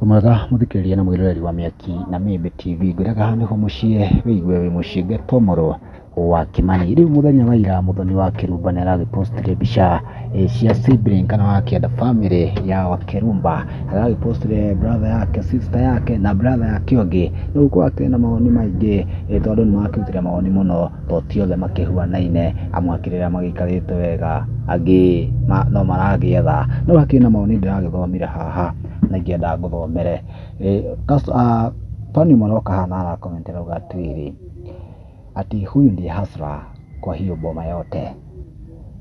Mwega mũthikĩrĩria na mwĩroreri wa Mĩaki na Mĩmbi TV, ngwĩraga haha nĩho mũciĩ wĩigue wĩ mũciĩ ngetwo mũrũ wa Kĩmani. Rĩu mũthenya wa ira Mũthoni wa Kĩrumba nĩ aragĩpostire mbica cia sibling kana wakĩenda family ya Wakĩrumba. Aragĩpostire brother yake, sister yake na brother yake ũngĩ. Rĩu gwakĩrĩ na mawoni maingĩ tondũ nĩ makĩrutire mawoni mũno to ti othe makĩhuanaine, amwe akĩrĩ arĩa magĩikarĩte wega, angĩ no maragĩetha. No hakĩrĩ na mawoni ndĩragĩthomire haha na ingĩenda ngũthomere. Tony ũmwe aroka haha na ara comment arauga atĩrĩrĩ, ati huyu ndiye hustler kwa hiyo boma yote.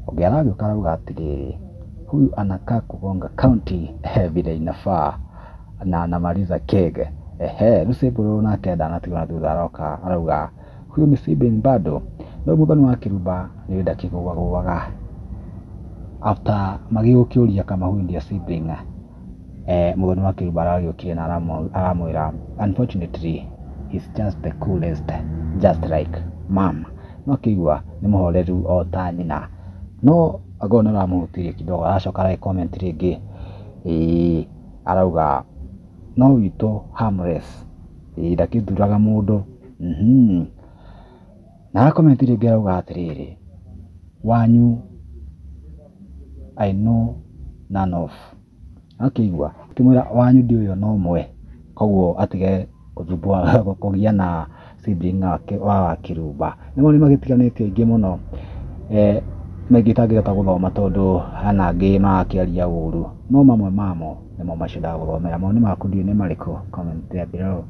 Ũngĩ aragĩũka arauga atĩrĩrĩ, huyu anakaa kugonga county vile inafaa na anamaliza keg. Ehe, rĩu Sybil nake ndanatigwo na thutha, aroka arauga huyu ni sibling bado. No Mũthoni wa Kĩrumba nĩ ndakĩgũagũaga after magĩgũkĩũria kama huyu ndiye sibling. Mũthoni wa Kĩrumba aragĩũkire na aramwĩra unfortunately he's just the coolest, just like mom. No akĩigua nĩ mũhoreru o ta nyina, no angorwo nĩ ũramũhutirie kidogo, aracoka aragĩ comment rĩngĩ, ĩĩ arauga no witũ harmless, ĩĩ ndakĩthuraga mũndũ. Na ara comment rĩngĩ arauga atĩrĩrĩ, wanyu I know none of. Akĩigua akĩmwĩra wanyu ndiũĩ ona ũmwe, koguo atige gũthumbũra kũgĩa na sibling wake wa Wakĩrumba. Nĩ mawoni magĩtiganĩte aingĩ mũno, maingĩ itangĩhota gũthoma tondũ hena angĩ marakĩaria ũru, no mamwe mamo nĩmo macio ndagũthomera. Mawoni maku ndiũĩ nĩ marĩkũ? Comment there below.